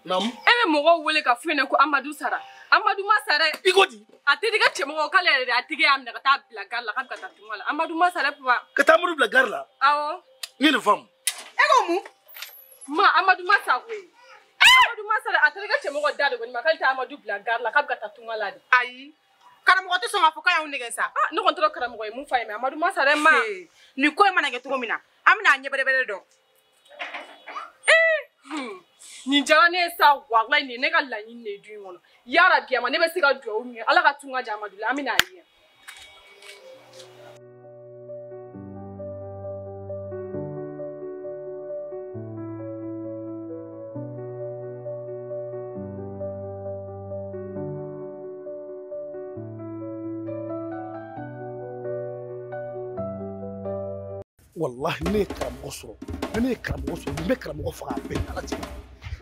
Naamu. E bɛ mɔgɔw wele ka f'u ɲɛna ko Amadu sara. Amadu ma sa dɛ. I ko di? A terikɛ cɛmɔgɔ k'ale yɛrɛ de a tigi y'a minɛ ka taa bila gari la k'a bɛ ka taa tunga la. Amadu ma sa dɛ papa. Ka taa Amadu bila gari la? Awɔ. N ye nin faamu. E ko mun? Ma Amadu ma sa koyi. Amadu ma sa dɛ, a terikɛ cɛmɔgɔ da de ko nin ma k'ale tɛ Amadu bila gari la k'a bɛ ka taa tunga la de. Ayi. Karamɔgɔ tɛ sɔn k'a fɔ k'a y'anw nɛgɛ sa. Ah, ne kɔni tora karamɔgɔ ye mun f'a ye mais Amadu ma sa dɛ ma. Nin ko in mana kɛ cogo min na, an bɛna a ɲɛ bɛrɛbɛrɛ dɔn. Nin diyara ne ye sa walayi nin ye ne ka laɲini de ye du in kɔnɔ. Yarabi a ma ne bɛ se ka dugawu min kɛ Ala ka tunga di Amadu la an bɛna a ye. Wallahi ne ye karamɔgɔ sɔrɔ, ni ne ye karamɔgɔ sɔrɔ, n bɛ karamɔgɔ faga a bɛɛ ni Ala cɛ.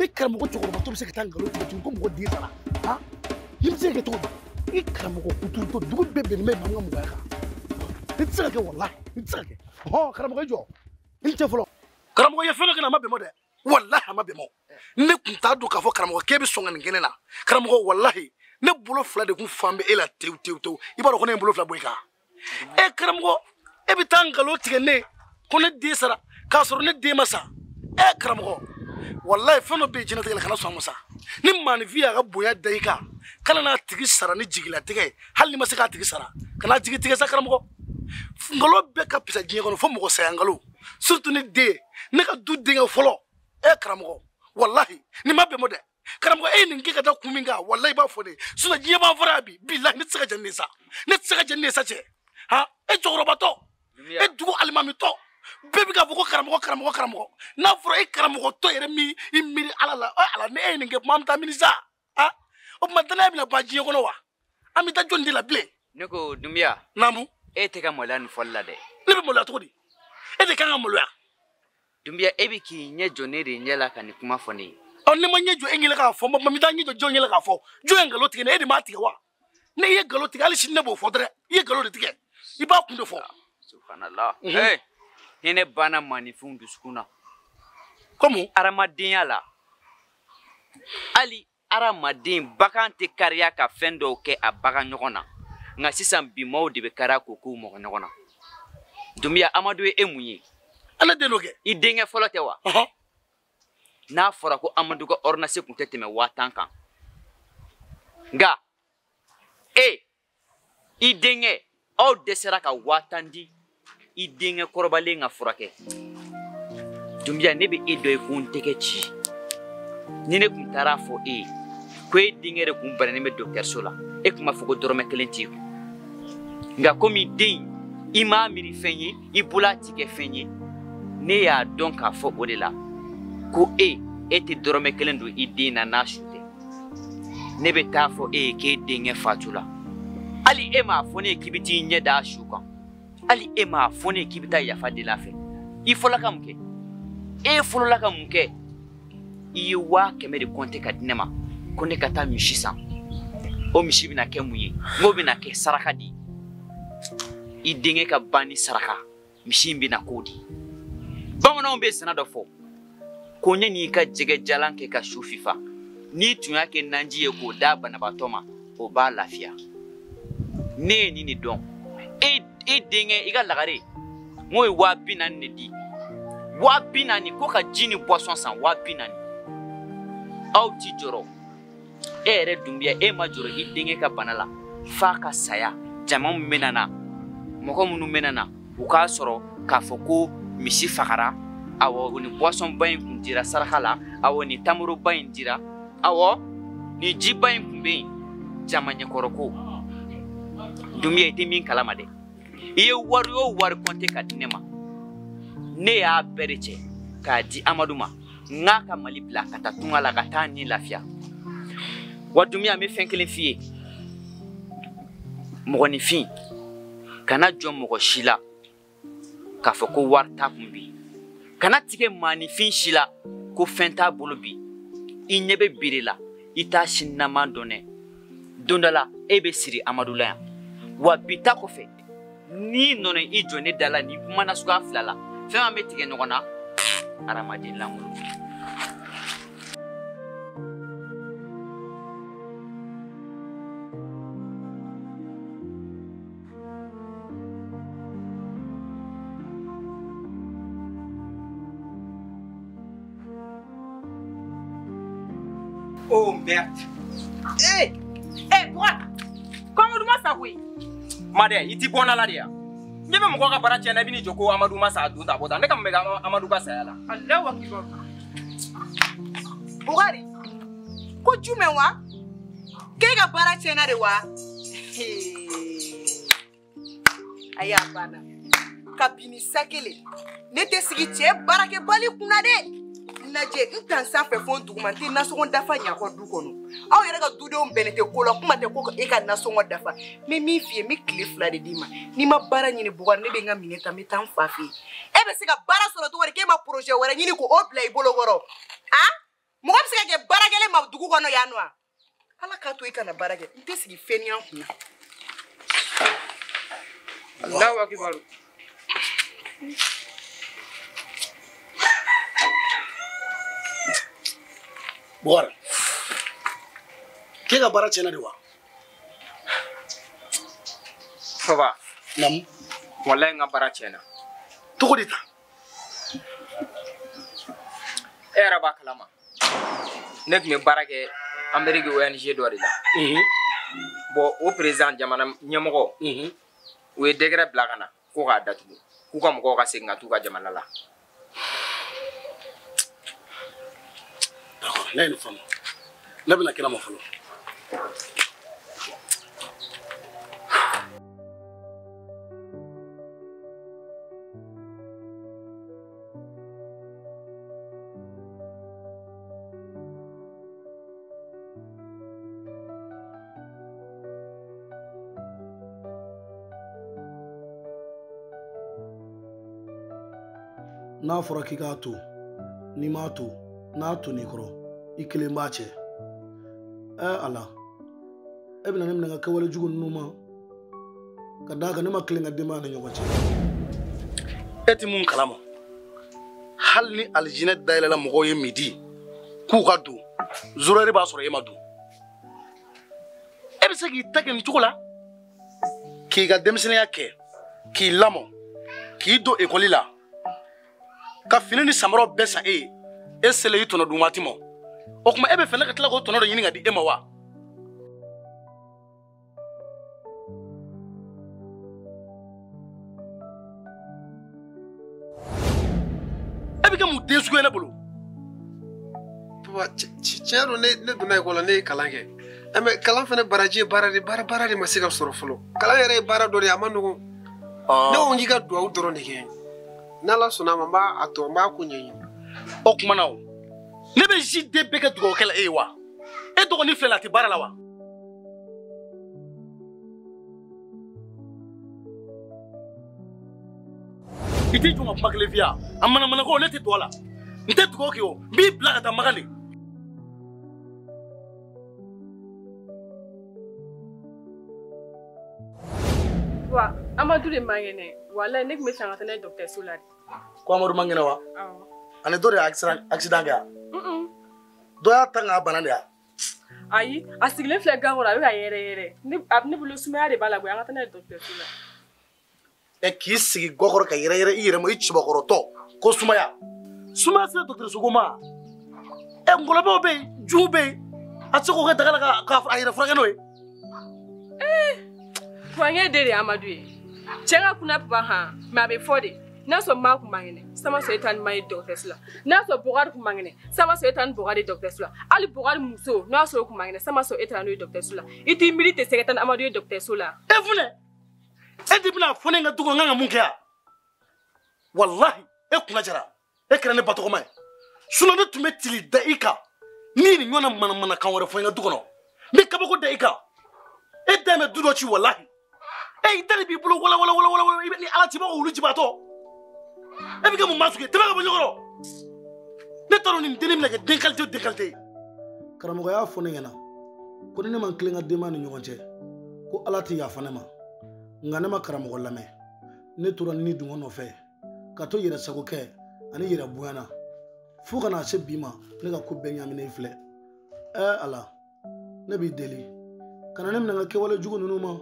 E karamɔgɔ cɛkɔrɔbatɔ bɛ se ka taa nkalon tigɛ tuguni ko mɔgɔ den sara, han? Nin bɛ se ka kɛ cogo di? I karamɔgɔ kuturutɔ, dugu bɛɛ bɛnnen bɛ maa min ka mɔgɔya kan. Nin tɛ se ka kɛ wallahi, nin tɛ se ka kɛ. Hɔn, karamɔgɔ i jɔ. I ni ce fɔlɔ. Karamɔgɔ ye fɛn dɔ kɛ na a ma bɛn ma dɛ. Wallahi a ma bɛn ma. Ne kun t'a dɔn k'a fɔ karamɔgɔ k'e bɛ sɔn ka nin kɛ ne la. Karamɔgɔ wallahi, ne bolo fila de kun fan bɛ e la tewu tewu tewu. I b'a dɔn ko ne ye n bolo fila bɔ i kan. E karamɔgɔ, e bɛ taa nkalon tigɛ ne ko ne den sara k'a sɔrɔ ne den ma sa. E karamɔgɔ, wallahi fɛn dɔ bɛ yen diɲɛlatigɛ la kana sɔn a ma sa. Ni maaninfin y'a ka bonya da i kan, kana n'a tigi sara ni jigilatigɛ ye, hali n'i ma se k'a tigi sara, kana jigi tigɛ sa karamɔgɔ. Nkalon bɛɛ ka fisa diɲɛ kɔnɔ fo mɔgɔ saya nkalon, surtout ni den, ne ka du denkɛ fɔlɔ. E karamɔgɔ, wallahi ni ma bɛn ma dɛ. Karamɔgɔ e ye nin kɛ ka da kun min kan, wallahi i b'a fɔ ne. Sinon diɲɛ b'an fara bi, bilahi ne tɛ se ka jɛn ni sa. Ne tɛ se ka jɛn ni sa cɛ. Han, e cɛkɔrɔbatɔ, e dugu alimamitɔ, bɛɛ bɛ k'a fɔ ko karamɔgɔ karamɔgɔ karamɔgɔ. N'a fɔra e karamɔgɔtɔ yɛrɛ min i miiri Ala la, ɔ Ala ni e ye nin kɛ kuma an bɛ taa mini sa. Han, o tuma danaya bɛna ban diɲɛ kɔnɔ wa? An bɛ taa jɔnni de la bilen? Ne ko Dunbiya. Naamu. E tɛ ka maloya nin fɔli la dɛ. Ne bɛ maloya cogo di? E de kan ka maloya. Dunbiya, e bɛ k'i ɲɛ jɔ ne de ɲɛ la ka nin kuma fɔ ne ye. Ɔ ne ma ɲɛ jɔ e ɲɛ la k'a fɔ, n bɛ taa ɲɛ jɔ jɔn ɲɛ la k'a fɔ? Jɔn ye nkalon tigɛ ne, e de m'a tigɛ wa? Ne ye nkalon tigɛ hali sini ne b'o fɔ dɛrɛ. I ye nkalon de tigɛ. I b'a kun de fɔ. Subhanallah. Hey, hinɛ banna maaninfinw dusukun na. Komu? Hadamadenya la. Hali hadamaden bagan tɛ kariya ka fɛn dɔw kɛ a bagan ɲɔgɔn na. Nka sisan bi maaw de bɛ kariya k'o k'u mɔgɔ ɲɔgɔn na. Dunbiya, Amadu ye e mun ye? Ala den dɔ kɛ. I denkɛ fɔlɔ tɛ wa? Ɔhɔn. N'a fɔra ko Amadu ka ordonnance kun tɛ tɛmɛ 10,000 kan. Nka e, i denkɛ, aw dɛsɛra ka 10,000 di i denkɛ kɔrɔbalen ka furakɛ. Dunbiya, ne bɛ e dɔ ye ko n tɛgɛ ci. Ni ne kun taara fɔ e ye ko e denkɛ de kun bananen bɛ dɔgɔtɔrɔso la, e kun b'a fɔ ko dɔrɔmɛ kelen t'i kun. Nka komi den i m'a miiri fɛn ye, i bolo a ti kɛ fɛn ye, ne y'a dɔn k'a fɔ o de la ko e tɛ dɔrɔmɛ kelen don i den na n'a su tɛ. Ne bɛ taa fɔ e ye k'e denkɛ fatula. Hali e m'a fɔ ne ye k'i bɛ t'i ɲɛ da a su kan. Hali e m'a fɔ ne ye k'i bɛ taa yafa deli a fɛ. I fɔlɔla ka mun kɛ? E fɔlɔla ka mun kɛ? I ye 100,000 de kɔnte ka di ne ma ko ne ka taa misi san. O misi bɛna kɛ mun ye? N k'o bɛna kɛ saraka de ye. I denkɛ ka ban ni saraka, misi in bɛna k'o de ye. Bamananw bɛ sɛnɛ dɔ fɔ ko ne n'i ka jɛgɛ jalan kɛ ka su fifa, n'i tun y'a kɛ naji ye k'o d'a banabaatɔ ma, o b'a lafiya. Ne ye nin de dɔn. E denkɛ i ka lagare, n k'o ye 40,000 de di. 40,000 ko ka ji ni boisson san 40,000. Aw ti jɔrɔ. E yɛrɛ Dunbiya, e ma jɔrɔ i denkɛ ka bana la f'a ka saya. Jama min bɛna na, mɔgɔ minnu bɛna na, u k'a sɔrɔ k'a fɔ ko misi fagara, awɔ ni boisson ba in kun dira saraka la, awɔ ni tamaro ba in dira, awɔ ni jiba in kun bɛ yen, jama ɲɛkɔrɔ ko. Dunbiya, i tɛ min kalama dɛ. I ye wari o wari kɔnte ka di ne ma, ne y'a bɛɛ de cɛ k'a di Amadu ma, n k'a ka Mali bila ka taa tunga la ka taa ni lafiya. Wa Dunbiya, n bɛ fɛn kelen f'i ye. Mɔgɔninfin, kana jɔ mɔgɔ si la k'a fɔ ko wari t'a kun bi. Kana tigɛ maaninfin si la ko fɛn t'a bolo bi. I ɲɛ bɛ bere la, i t'a sinilaman dɔn dɛ. Don dɔ la, e bɛ siri Amadu la yan. Wa bi ta kɔfɛ, n'i nana i jɔ ne da la nin kuma nasuguya fila la, fɛn min bɛ tigɛ ɲɔgɔn na, hadamaden lankolon. Oh merde. Eh eh Bougar, ko Amadou ma sa koyi. Madɛ, i ti bɔ n na la de ya. N ɲɛ bɛ mɔgɔw ka baara tiɲɛ na, i bɛ n'i jɔ ko Amadou ma sa a don ta bɔ tan. Ne ka mun bɛ kɛ Amadou ka saya la? Alahu akibaru. Bugari, ko jumɛn wa? K'e ka baara tiɲɛna de wa? Ayi a banna. Kabini sa kelen, ne tɛ sigi cɛ baarakɛbali kunna dɛ. N lajɛ, n tan sanfɛ fo n duguma, n tɛ nasɔngɔ dafa ɲakɔ du kɔnɔ. Aw yɛrɛ ka dudenw bɛnnen tɛ ko la, kuma tɛ ko e ka nasɔngɔ dafa. N bɛ min f'i ye, n bɛ tile 2 de d'i ma. N'i ma baara ɲini Bugari, ne bɛ n ka minɛn ta, n bɛ taa n fa fɛ yen. E bɛ se ka baara sɔrɔ cogo di k'e ma projet wɛrɛ ɲini k'o bila i bolo kɔrɔ? Han? Mɔgɔ bɛ se ka kɛ baarakɛlen ma dugu kɔnɔ yan nɔ wa? Ala k'a to i kana baara kɛ, n tɛ sigi fɛn kunna. Alahu akibaru. Bougar, k'e ka baara tiɲɛna de wa? Papa. Naamu. Walayi n ka baara tiɲɛna. Cogo di tan? E yɛrɛ b'a kalama. Ne tun bɛ baara kɛ Amérique ONG dɔ de la. Bon, o président jamana ɲɛmɔgɔ. U ye décret bila ka na ko k'a datugu. K'u ka mɔgɔw ka segin ka t'u ka jamana la. D'accord, ne ye nin faamu. Ne bɛna kɛnɛ ma fɔlɔ. N'a fɔra k'i k'a to, n'i m'a to, n'a tonn'i kɔrɔ, i kelen b'a cɛ. Ɛ Ala, e bɛna ne minɛ ka kɛwale jugu ninnu ma, ka d'a kan ne ma tilen ka denbaya ni ɲɔgɔn cɛ. E ti mun kalama, hali ni alijinɛ dayɛlɛla mɔgɔw ye midi k'u ka don, zéro b'a sɔrɔ e ma don. E bɛ se k'i ta kɛ nin cogo la, k'i ka denmisɛnninya kɛ, k'i lamɔ, k'i don ekɔli la, ka fini ni samaraw bɛɛ san e ye, e selen i tɔnɔ dun waati ma, o tuma e bɛ fɛ ne ka tila k'o tɔnɔ dɔ ɲini ka di e ma wa? E bɛ kɛ mun den sugu ye ne bolo? Papa, tiɲɛ don, ne donna ekɔli la, ne ye kalan kɛ. Mais kalan fana baraji ye baara de, baara de ma se ka sɔrɔ fɔlɔ. Kalan yɛrɛ ye baara dɔ de ye, a ma nɔgɔn. Ne ko n k'i ka duwawu dɔrɔn de kɛ. N'Ala sɔnna a ma, n b'a tɔ, n b'a ko ɲɛɲini. O tuma na o, ne bɛ si den bɛɛ kɛ dugawukɛ la e ye wa? E dɔgɔnin filɛ nin ye, a tɛ baara la wa? I t'i jɔ ka kuma kelen f'i ye a manamanako ne tɛ don a la. N tɛ dugawu kɛ o, n b'i bila ka taa Makan de. Wa Amadou de man kɛnɛ, walayi ne tun bɛ san ka taa n'a ye dɔgɔtɔrɔso la de. Ko Amadou man kɛnɛ wa? Awɔ. Ani dɔ de ye accident kɛ wa? Dɔ y'a ta k'a bana de wa? Ayi, a sigilen filɛ gan kɔrɔ, a bɛ ka yɛrɛ yɛrɛ. Ne bolo sumaya de b'a la koyi, an ka taa n'a ye dɔgɔtɔrɔso la. Ɛ k'i sigi gɔkɔrɔ ka yɛrɛ yɛrɛ i yɛrɛ ma i cɛbakɔrɔtɔ ko sumaya. Sumaya sera dɔgɔtɔrɔso ko ma. Ɛ ngɔlɔbɛw bɛ yen, juw bɛ yen, a tɛ se k'o kɛ daga la k'a yɛrɛ furakɛ n'o ye. Kuwankɛ de ye Amadou ye. Cɛ ka kunna papa han, mais a bɛ fɔ de. N'a sɔrɔ maa kun man kɛnɛ, sama sɔrɔ e taa ni maa ye dɔgɔtɔrɔso la. N'a sɔrɔ Bugari kun man kɛnɛ, sama sɔrɔ e taa ni Bugari ye dɔgɔtɔrɔso la. Hali Bugari muso, n'a sɔrɔ o kun man kɛnɛ, sama sɔrɔ e taara n'o ye dɔgɔtɔrɔso la. I t'i miiri tɛ se ka taa ni Amadou ye dɔgɔtɔrɔso la. E funɛ, e de bɛna fɔ ne ka du kɔnɔ n kan ka mun kɛ yan? Walahi, e kunna jara, e kɛra ne batɔgɔma ye. Sinon ne tun bɛ tili da i kan, n'i nin ɲɔgɔnna manamanakan wɛrɛ fɔ n ka du kɔnɔ, n bɛ kabako da i kan. E da bɛ du dɔ ci walahi. E i da de b'i bolo wala wala wala wala, i bɛ ni Ala cɛ i b'a fɔ wulu jibaatɔ. E bɛ kɛ mun maa sugu ye? Tɛmɛ ka bɔ ɲɔgɔn kɔrɔ. Ne t'a dɔn nin dennin bɛna kɛ den qualité o den qualité ye. Karamɔgɔ y'a fɔ ne ɲɛna ko ni ne ma n tilen ka denbaya ni ɲɔgɔn cɛ, ko Ala tɛ yafa ne ma. Nka ne ma karamɔgɔ lamɛn. Ne tora ni dungɔ nɔfɛ ka to yɛrɛ sago kɛ ani yɛrɛ bonya na fo ka na se bi ma, ne ka ko bɛɛ ɲagaminen filɛ. Ɛ Ala, ne b'i deli kana ne minɛ n ka kɛwale jugu ninnu ma.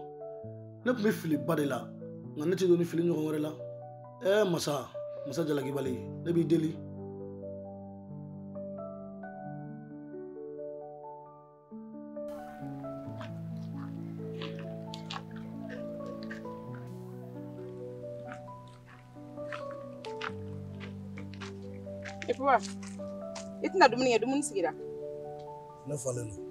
Ne tun bɛ filiba de la, nka ne tɛ don ni fili ɲɔgɔn wɛrɛ la. Ɛ masa, masa jalakibali, ne b'i deli. Papa, i tɛna dumuni kɛ, dumuni sigira. Ne falen don.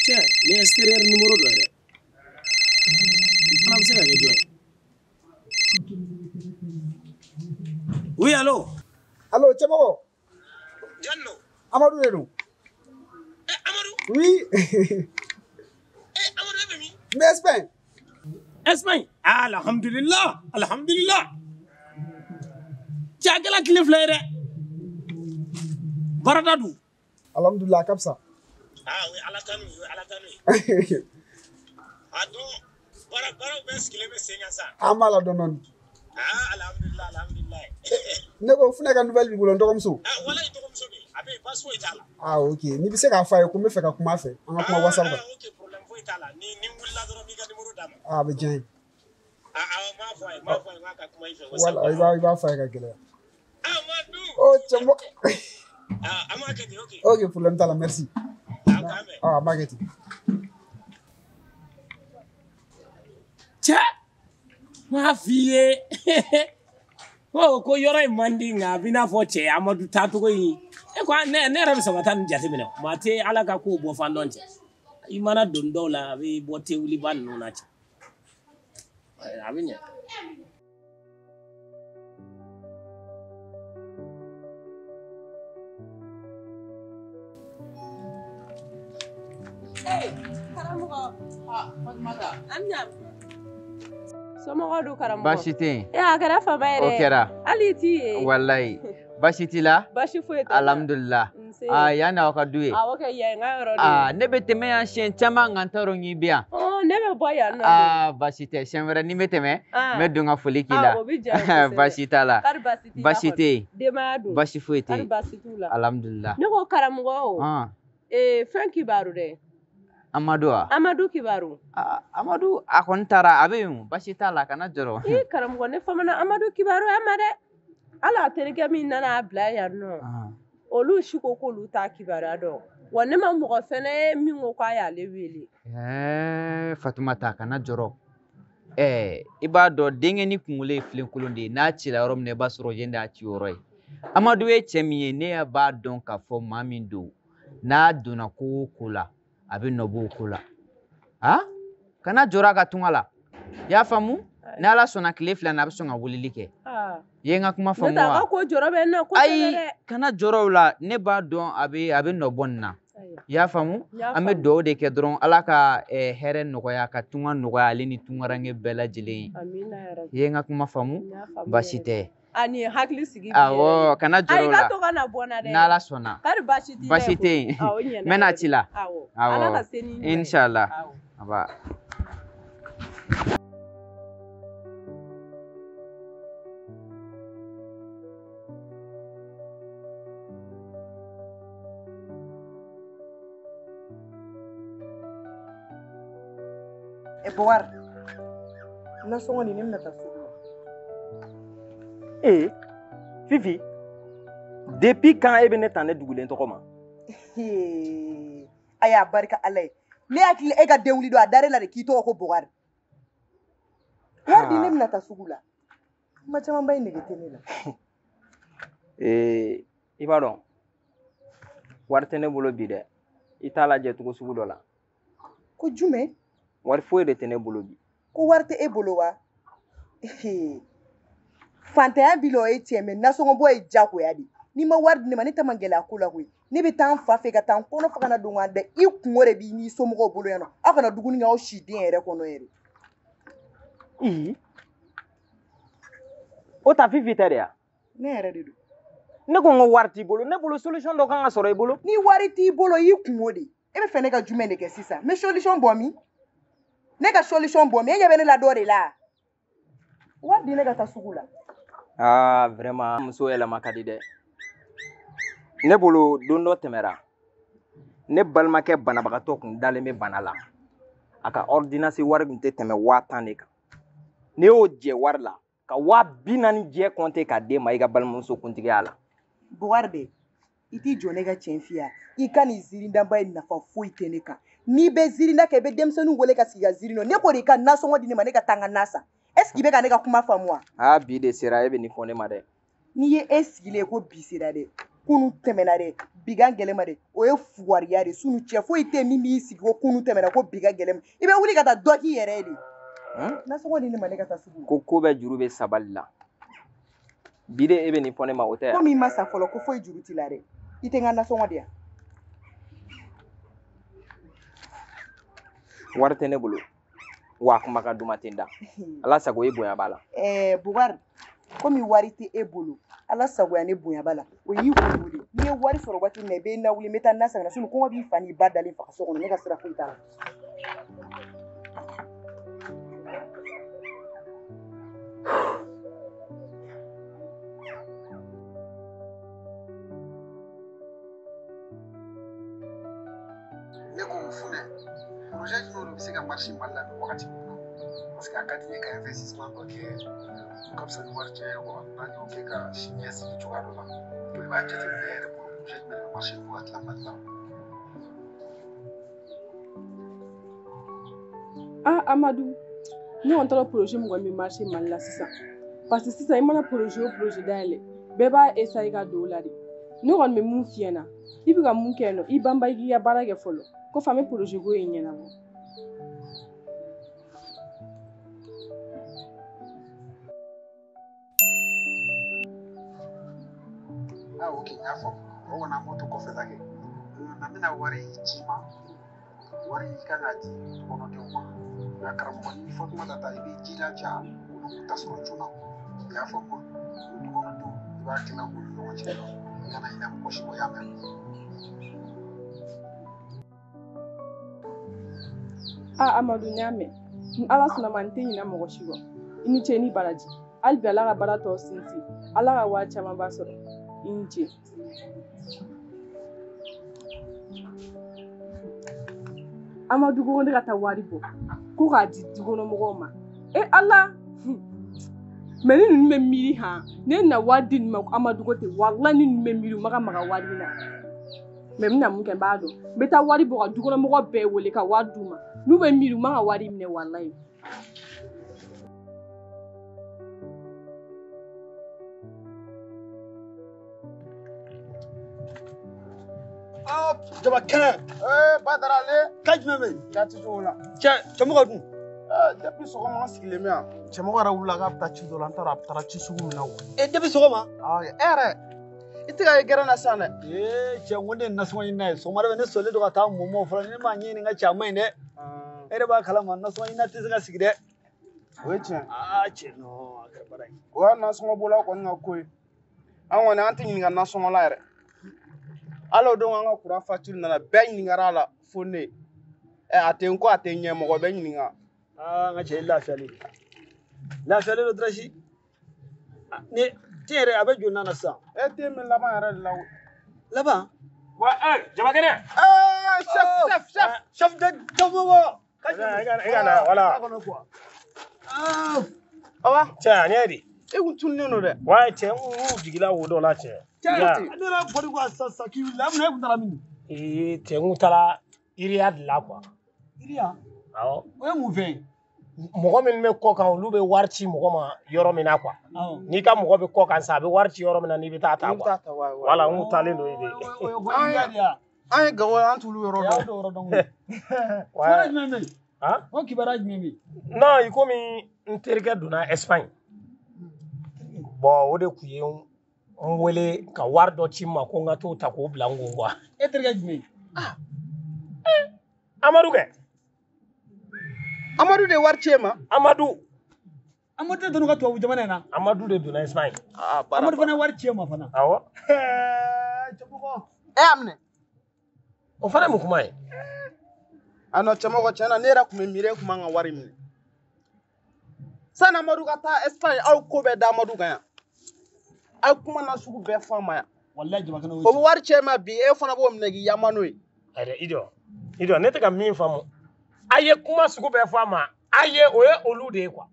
Cɛ, nin ye extérieur numéro dɔ ye dɛ. Nin fana bɛ se ka kɛ jɔn ye? Oui, allo. Allo, cɛmɔgɔ. Jɔn don? Amadu de don. Amadu? Oui. Amadu, e bɛ min? N bɛ Espagne. Espagne? Alhamdulillah, alhamdulillah. Cɛ, a kɛla tile 2 ye dɛ. Baarada dun? Alhamdulillah, a ka fisa. Ah oui, ala tanu ye, ala tanu ye. A dun, baaraw bɛɛ sigilen bɛ sen kan sa. An b'a la dɔɔni dɔɔni. Ah, alhamdulillah, alhamdulillah. Ne ko Funɛ ka nouvelle b'i bolo, n dɔgɔmuso. Ah, walayi dɔgɔmuso bɛ yen, a bɛ yen, baasi foyi t'a la. Ah, ok. N'i bɛ se k'a fɔ a ye ko n bɛ fɛ ka kuma a fɛ, an ka kuma WhatsApp kan. Ah, ok, problème foyi t'a la. Ni n wulila dɔrɔn, n b'i ka numéro d'a ma. Ah, a bɛ diya n ye. Ah, awɔ, n b'a fɔ a ye, n b'a fɔ a ye, n k'a ka kuma i fɛ WhatsApp Wala, kan. i b'a fɔ a ye ka gɛlɛya. Amadu! Oh, cɛmɔgɔ. Ah, an b'a kɛ ten, ok. Ok, problème t'a la, merci. Ah, an b'a kɛ ten. Cɛ, n m'a f'i ye ko yɔrɔ in man di, nka a b'i n'a fɔ cɛ Amadu taacogo in. E ko ne yɛrɛ bɛ sɔn ka taa nin jateminɛ. Maa tɛ Ala ka kow bɔ fan dɔn cɛ. I mana don dɔw la, a bɛ bɔ tewuliba ninnu na cɛ. A bɛ ɲɛ. Karamɔgɔ. Ah, Fatumata. An ɲa. Somɔgɔw dun karamɔgɔ? Baasi tɛ yen. E, a kɛra fama ye dɛ. O kɛra. Hali i t'i ye. Walayi. Baasi t'i la? Baasi foyi tɛ n na. Alhamdulillah. Nse. Ah, yan n'aw ka du ye. Awɔ kɛ, yan ye n ka yɔrɔ de ye. Ah, ne bɛ tɛmɛ yan siɲɛ caman nka n t'a dɔn k'i bɛ yan. Ɔ, ne bɛ bɔ yan nɔ de. Ah, baasi tɛ. Siɲɛ wɛrɛ ni n bɛ tɛmɛ, n bɛ don ka foli k'i la. Ah, o bɛ diya n ye kosɛbɛ. Baasi t'a la. Kari baasi t'i la Baasi tɛ yen. Denbaya dun? Baasi foyi tɛ Kari yen. baasi t'u la. Alhamdulillah. Ne ko karamɔgɔ o. Ah. Ee, fɛn kibaru dɛ. Amadu wa? Amadu kibaru. Amadu, a kɔni taara, a bɛ yen, baasi t'a la, kana jɔrɔ. Ii, karamɔgɔ, ne famana Amadu kibaruya ma dɛ. Hali a terikɛ min nana a bila yan nɔ, olu si ko k'olu t'a kibaruya dɔn. Wa ne ma mɔgɔ fɛnɛ ye min ko k'a y'ale wele. Ɛɛ, Fatumata, kana jɔrɔ. Ɛɛ, i b'a dɔn denkɛnin kunkolo ye filenkolon de ye, n'a cira yɔrɔ min na, i b'a sɔrɔ yen de y'a ci yɔrɔ ye. Amadu ye cɛ min ye, ne b'a dɔn k'a fɔ maa min don, n'a donna ko o ko la, a bɛ nɔ bɔ o ko la. Han? Kana jɔrɔ a ka tunga la. I y'a faamu? Ni Ala sɔnna tile 2 na, a bɛ sɔn ka weleli kɛ. I ye n ka kuma faamu wa? Ne t'a ka ko jɔrɔ bɛ n na kosɛbɛ Ayi, dɛ. kana jɔrɔ o la, ne b'a dɔn a bɛ nɔ bɔ nin na. I y'a faamu? An bɛ dugawu de kɛ dɔrɔn Ala ka hɛrɛ nɔgɔya, ka tunga nɔgɔya ale ni tungaranke bɛɛ lajɛlen ye. Amina yarabi. I ye n ka kuma faamu? Baasi tɛ. A nin ye hakili sigi bi Awɔ, yɛrɛ de. kana jɔrɔ o Ayi, i la. ka to ka na bɔ n na dɛ. N'Ala sɔnna. Kari baasi t'i la Baasi tɛ yen. Awɔ, o ɲɛna N bɛ na yɛrɛ ci la. Awɔ. Ala ka se n'i ɲuman ye. Inshallah. Awɔ. Aba. E Bɔkari, nasɔngɔ nin ne bɛna taa sugu la. Ee, Fifi, depuis quand e bɛ ne ta ne dugulen tɔgɔ ma? A y'a barika Ala ye. Ne hakili e ka denwuli don a dar'e la de k'i tɔgɔ ko Bɔkari. Wari di ne bɛna taa sugu la. Kuma camanba in nege tɛ ne la. Ee, i b'a dɔn, wari tɛ ne bolo bi dɛ. I t'a lajɛ cogo sugu dɔ la. Ko jumɛn? Wari foyi de tɛ ne bolo bi. Ko wari tɛ e bolo wa? Fantanya b'i la o ye tiɲɛ mɛ nasɔngɔbɔ ye diyagoya de. N'i ma wari di ne ma, ne ta ma gɛlɛya ko la koyi. Ne bɛ taa n fa fɛ ka taa n kɔnɔ faga ka na don ka da i kungo de b'i n'i somɔgɔw bolo yan nɔ. Aw kana dumuni kɛ aw si den yɛrɛ kɔnɔ yɛrɛ. Ii, o ta Fifi tɛ de ya? Ne yɛrɛ de don. Ne ko n ko wari t'i bolo, ne bolo solution dɔ kan ka sɔrɔ i bolo. Ni wari t'i bolo, i y'i kungo de. E bɛ fɛ ne ka jumɛn de kɛ sisan? N bɛ solution bɔ min? Ne ka solution bɔ min? E ɲɛ bɛ ne la dɔ de la. Wari di ne ka taa sugu la. Aa vraiment muso yɛlɛma ka di dɛ. Ne bolo don dɔ tɛmɛra, ne balimakɛ banabagatɔ kun dalen bɛ bana la. A ka ordonnance wari kun tɛ tɛmɛ 10,000 de kan. Ne y'o jɛ wari la ka 40,000 jɛ compter k'a d'e ma i ka balimamuso kuntigiya la. Bukari de, i t'i jɔ ne ka tiɲɛ f'i ye. I ka nin zirindanba in nafa foyi tɛ ne kan. N'i bɛ zirinda kɛ, i bɛ denmisɛnninw wele ka sigi ka zirin nɔ. Ne ko de i ka nasɔngɔ di ne ma, ne ka taa n ka na san. Est ce que i bɛ ka ne ka kuma faamu wa? Aa bi de sera, e bɛ nin fɔ ne ma dɛ. N'i ye e sigilen ye ko bi sera dɛ, kunu tɛmɛna dɛ, bi ka gɛlɛn ma dɛ, o ye fugariya de. Sunu cɛ foyi tɛ min b'i sigi ko kunu tɛmɛna ko bi ka gɛlɛn ma. I bɛ wuli ka taa dɔ k'i yɛrɛ ye de. Nasɔngɔ di ne ma, ne ka taa sugu la. Ko ko bɛɛ juru bɛ sabali la. Bi de e bɛ nin fɔ ne ma, o tɛ yan? Komi i ma sa fɔlɔ, ko foyi juru t'i la dɛ. I tɛ n ka nasɔngɔ di yan. Wari tɛ ne bolo. Wa kuma ka duman tɛ n da. Ala sago i bonya b'a la. Bukari, komi wari tɛ e bolo, Ala sagoya ne bonya b'a la. O y'i kungo de. N'i ye wari sɔrɔ waati min na, i bɛ na wuli, n bɛ taa na san ka na. Sinɔn kɔngɔ b'i fa n'i ba dalen faga so kɔnɔ, ne ka sira foyi t'a la. Ne ko Funɛ, projet jumɛn de bɛ se ka marcher Mali la nin wagati in na? Parce que a ka di n ye ka investissement dɔ kɛ, o ka fisa ni wari cɛ ye quoi. N'an y'o kɛ ka sini ɲɛsigi cogoya dɔ la. I b'a jateminɛ e yɛrɛ bolo, projet jumɛn de bɛ marcher nin wagati la Mali la? Ah Amadu, ne kɔni t'a dɔn projet min kɔni bɛ marcher Mali la sisan. Parce que sisan i mana projet o projet dayɛlɛ, bɛɛ b'a essayer ka don o la de. Ne kɔni bɛ mun f'i ɲɛna, i bɛ ka mun kɛ yen nɔ, i banba i k'i ka baara kɛ fɔlɔ. Kɔfɛ an bɛ projet ko in ɲɛnabɔ. Ah ok, n y'a faamu. O kɔni an b'o to kɔfɛ sa kɛ. N bɛna wari ci i ma. Wari i kan k'a di dukɔnɔdenw ma. Nka karamɔgɔ ni Fatumata ta, i b'i jilaja olu k'u ta sɔrɔ joona. I y'a faamu wa? Dukɔnɔdenw i b'a tila u ni ɲɔgɔn cɛ. I kana ɲinɛ mɔgɔ si kɔ, i y'a mɛn? Ah Amadu, n y'a mɛn. Ni Ala sɔnna ma, n tɛ ɲinɛ mɔgɔ si kɔ. I ni ce ni baraji. Hali bi Ala ka baara tɔ sinsin. Ala ka wari camanba sɔrɔ. I ni ce. Amadu ko ne ka taa wari bɔ ko k'a di dukɔnɔmɔgɔw ma. E Ala! Mɛ ni ninnu bɛ miiri han, ne na wari di nin ma Amadu ko ten, walahi ni ninnu bɛ miiri u ma ka maga wari in na. Mɛ n bɛna mun kɛ n b'a dɔn. N bɛ taa wari bɔ ka dukɔnɔmɔgɔ bɛɛ wele ka wari d'u ma. N'u bɛ miiri u ma ka wari minɛ walahi. Jaba kɛnɛ. Badara ale. Ka jumɛn bɛ yen? Jati cogo la. Cɛ, cɛmɔgɔ dun? Depuis sɔgɔma an sigilen bɛ yan. Cɛmɔgɔ yɛrɛ wulila k'a bɛ taa ci dɔ la, n t'a dɔn a bɛ taara ci sugu min na o. Depuis sɔgɔma? E yɛrɛ, i tɛ ka ye gɛrɛn na sisan dɛ. Cɛ, n ko ne ye nasɔngɔ ɲini n'a ye. Sɔgɔmada fɛ ne sɔrɔlen don ka taa mɔmɔ fɔlɔ, ne m'a ɲɛɲini n ka cɛ a ma ɲi dɛ. E yɛrɛ b'a kalama, nasɔngɔ ɲini tɛ se ka sigi dɛ. O ye tiɲɛ. Cɛ, non, a kɛra baara ye. O y'a nasɔngɔ bɔla kɔni ka ko ye. An kɔni an tɛ ɲininka nasɔngɔ la yɛrɛ. Hali o don an ka kuran facture nana, bɛɛ ɲininkara a la fo ne. A tɛ n kɔ, a tɛ n ɲɛ, mɔgɔ bɛ ɲininka. N ka cɛ, i lafiyalen. Lafiyalen don Dirasi. Ne te yɛrɛ a bɛ joli na sisan? Te min laban yɛrɛ de la o. Laban? Wa Jabakɛnɛ. Chef, chef, chef. Chef de jamu. I ka na wala. Awa. Cɛ, a ɲɛ di? E kun tununnen don dɛ. Wa cɛ, n jigila wo dɔ la cɛ. Cɛ, ne yɛrɛ bɔri ko sisan sisan k'i wulila, e kun taara min? Cɛ, n kun taara Iriya de la quoi. Iriya? Awɔ. O ye mun fɛn ye? Mɔgɔ minnu bɛ kɔ kan, olu bɛ wari ci mɔgɔ ma yɔrɔ min na quoi. N'i ka mɔgɔ bɛ kɔ kan sisan, a bɛ wari ci yɔrɔ min na n'i bɛ taa ta quoi. Wala, n kun taalen don yen de. An ye Gawo ye, an t'olu yɔrɔ dɔn. Kibaruya jumɛn bɛ yen? O kibaruya jumɛn bɛ yen? Non, i komi n terikɛ donna Espagne. Bon, o de kun ye n wele ka wari dɔ ci n ma ko n ka t'o ta k'o bila n kun quoi. E terikɛ jumɛn? Amadu kɛ. Amadu de wari ci e ma? Amadu. Amadu de donna ka tubabu jamana in na. Amadu de donna Espagne. Amadu fana wari ci ma fana. Awɔ. Cɛmɔgɔ. E y'a minɛ. O fana ye mun kuma ye? A non cɛmɔgɔ tiɲɛ na ne yɛrɛ tun bɛ miiri e tun man ka wari minɛ. Sani Amadu ka taa Espagne aw ko bɛɛ da Amadu kan yan. Aw kuma na sugu bɛɛ fɔ a ma yan. Walayi Jamakɛnɛ o. O bɛ wari ci e ma bi e fana b'o minɛ k'i yama n'o ye. Ayi i jɔ i jɔ ne tɛ ka min faamu. A ye kuma sugu bɛɛ fɔ a ma a ye o ye olu de ye quoi.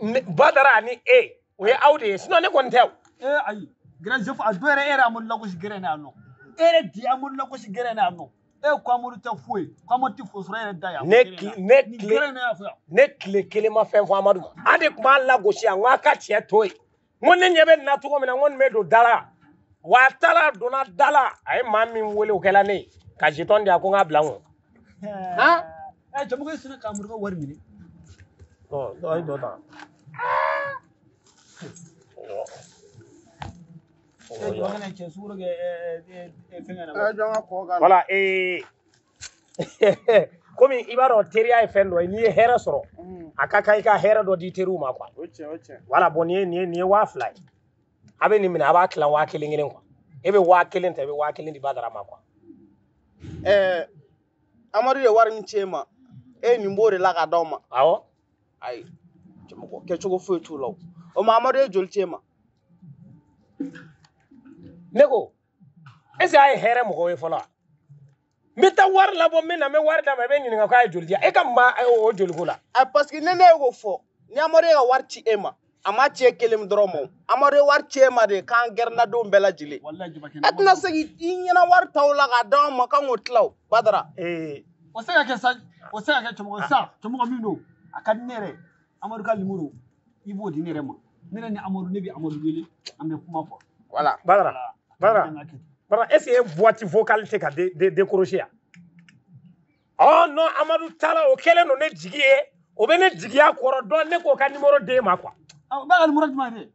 Badara ani e o ye aw de ye sinon ne kɔni tɛ o. Ee ayi grand chef a dɔ yɛrɛ e yɛrɛ Amadu lagosi gɛrɛ na yan nɔ. E yɛrɛ di Amadu lagosi gɛrɛ na yan nɔ. E ko Amadu tɛ foyi ko Amadu tɛ foyi sɔrɔ e yɛrɛ da yan. Ne tile kelen ma fɛn fɔ Amadu ma. An de tun b'a lagosi yan n ko a ka tiɲɛ to yen. N ko ne ɲɛ bɛ nin na cogo min na n ko nin bɛ don da la. Wa a taara donna da la a ye maa min wele o kɛla ne ye ka jeton di yan ko n k'a bila n kun. Han? Ɛ cɛmɔgɔ e sina ka Amadu ka wari minɛ. Ɔ dɔ ye dɔ ta. Voilà, et komi i b'a dɔn teriya ye fɛn dɔ ye n'i ye hɛrɛ sɔrɔ a ka kan i ka hɛrɛ dɔ di teriw ma quoi. Voilà, bon nin ye 2000 ye. A bɛ nin minɛ a b'a tila 1000 kelen quoi. E bɛ 1000 ta i bɛ 1000 di Badara ma quoi. Amadu ye wari min ci e ma e nin b'o de la k'a d'aw ma. Awɔ. Ayi cɛmɔgɔ kɛcogo foyi t'o la o. O ma Amadu ye joli ci e ma? Ne ko est-ce que a ye hɛrɛ mɔgɔw ye fɔlɔ wa? N bɛ taa wari labɔ n bɛ na n bɛ wari d'a ma i bɛ ɲininka k'a ye joli di yan e ka maa o joliko la. Parce que ne y'o fɔ ni Amadu ye ka wari ci e ma a ma ci e kelen dɔrɔn ma o Amadu ye wari ci e ma de k'an gɛrɛnnadenw bɛɛ lajɛlen. E tɛna se k'i ɲɛna wari ta o la k'a d'anw ma k'an k'o tila o Badara. O se ka kɛ sa o se ka kɛ cɛmɔgɔ sa cɛmɔgɔ min don a ka di ne yɛrɛ Amadu ka limuru i b'o di ne yɛrɛ ma ne yɛrɛ ni Amadu ne bɛ Amadu wele an bɛ kuma fɔ. Voilà. Badara Badara est-ce que e boîte vocale tɛ ka décrocher yan? Oh non Amadu taara o kɛlen don ne jigi ye o bɛ ne jigiya kɔrɔ dɔn ne k'o ka numéro d'e ma quoi. Awɔ b'a ka numéro jumɛn de?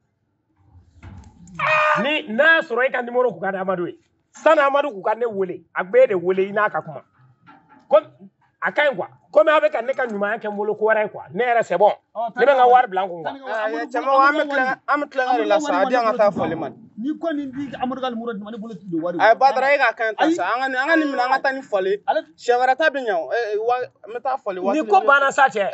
Ni n'a y'a sɔrɔ e ka numéro kun ka di Amadu ye sani Amadu kun ka ne wele a bɛ e de wele i n'a ka kuma. Comme a ka ɲi quoi komi a bɛ ka ne ka ɲumanya kɛ n bolo ko wɛrɛ ye quoi ne yɛrɛ c'est bon ne bɛ n ka wari bila n kun quoi. Cɛmɔgɔ an bɛ tulonkɛ de la sa a di an ka taa fɔli ma. Ni ko nin di Amadu ka numéro di ma ne bolo ti don wari. Ayi Badara e k'a kan ta sa an ka nin minɛ an ka taa ni fɔli siɲɛ wɛrɛ ta bɛ ɲɛ o n bɛ taa fɔli. Ni ko banna sa cɛ.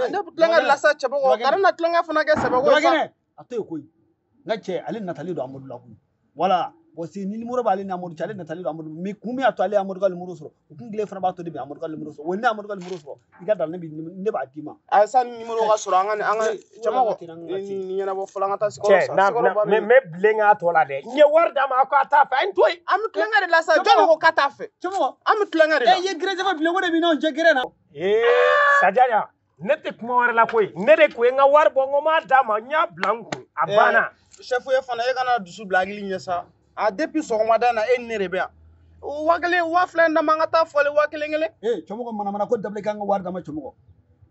Ne bɛ tulonkɛ de la sa cɛmɔgɔ kana na tulonkɛ fana kɛ sɛbɛ ko ye sa. A to yen koyi n ka cɛ ale natalen don Amadu la koyi voilà. Bon si ni numéro b'ale ni Amadu cɛ ale natalen don Amadu mais kun min y'a to ale ye Amadu ka numéro sɔrɔ o kun kelen fana b'a to ne bɛ Amadu ka numéro sɔrɔ o ni Amadu ka numéro sɔrɔ i ka da la ne b'a d'i ma. A sani numéro ka sɔrɔ an ka cɛmɔgɔ nin ɲɛnabɔ fɔlɔ an ka taa sikɔrɔ san. Cɛ n bɛ bilen k'a tɔ la dɛ n ye wari d'a ma a ko a t'a fɛ a ye n to yen. An bɛ tulonkɛ de la sa jɔn ko k'a t'a fɛ. Cɛmɔgɔ an bɛ tulonkɛ de la. E ye gɛrɛjɛba bilen o de b'i n'anw cɛ gɛrɛ na. Ee Sajaya ne tɛ kuma wɛrɛ la koyi ne de ko ye n ka wari bɔ n ko n m'a d'a ma n y'a bila n kun a banna. Chef ye fana e kana dusu bila hakili ɲɛ sa. A depuis sɔgɔmada in na e ni ne de bɛ yan 1000 2000 d'a ma an ka taa fɔli 1000 kelen. Ee cɛmɔgɔ manamana ko dabila i k'an ka wari d'a ma cɛmɔgɔ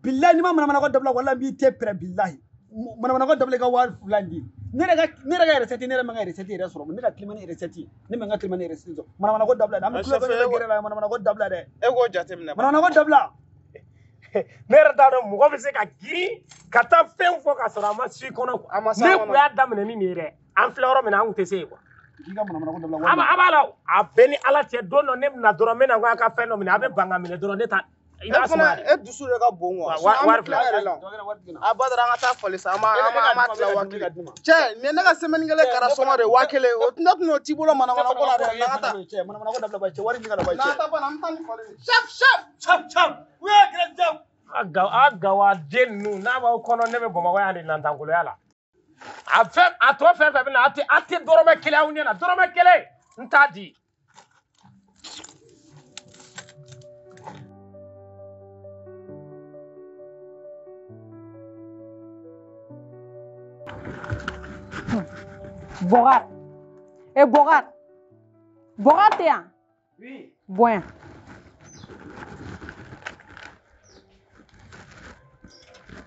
bilahi n'i ma manamana ko dabila walahi n b'i tɛ pɛrɛn bilahi manamana ko dabila i ka 2000 di ne yɛrɛ ka recette ne yɛrɛ ma n ka recette yɛrɛ sɔrɔ ne ka kilimani recette ne ma n ka kilimani recette sɔrɔ manamana ko dabila dɛ an bɛ tulo bɛ gɛrɛ la manamana ko dabila dɛ. E k'o jateminɛ. Manamana ko dabila. Ne yɛrɛ t'a dɔn mɔgɔ bɛ se ka girin ka taa fɛn fɔ ka sɔrɔ a ma s'i kɔnɔ quoi. Ne kun y'a daminɛ ni nin ye dɛ an filɛ yɔrɔ min na an kun tɛ se yen quoi. A b'a la a bɛɛ ni Ala cɛ don dɔ ne bɛna dɔrɔn n bɛna ko a ka fɛn dɔ minɛ a bɛ ban ka minɛ dɔrɔn ne ta. E fana e dusu de ka bon quoi. Wari fila yɛrɛ la. A Badara an ka taa fɔli sa an b'a tila 1000. Cɛ nin ye ne ka semaine kelen kara sɔngɔ de ye 1000 o ne tun y'o t'i bolo manamana ko la dɛ n'an ka taa. Cɛ manamana ko dabila ba cɛ wari ɲini ka na ba cɛ. N'an ka taa bana an bɛ taa ni fɔli ye. Chef chef. Chef chef. Oui grand chef. A gawaden ninnu n'a b'aw kɔnɔ ne bɛ Bamakɔ yan de nantankoloya la. A fɛn a tɔ fɛn fɛn bɛ na a tɛ dɔrɔmɛ kelen aw ɲɛna dɔrɔmɛ kelen n t'a di. Bɔgɔ e Bɔgɔ Bɔgɔ tɛ yan. Oui. Bɔ yan.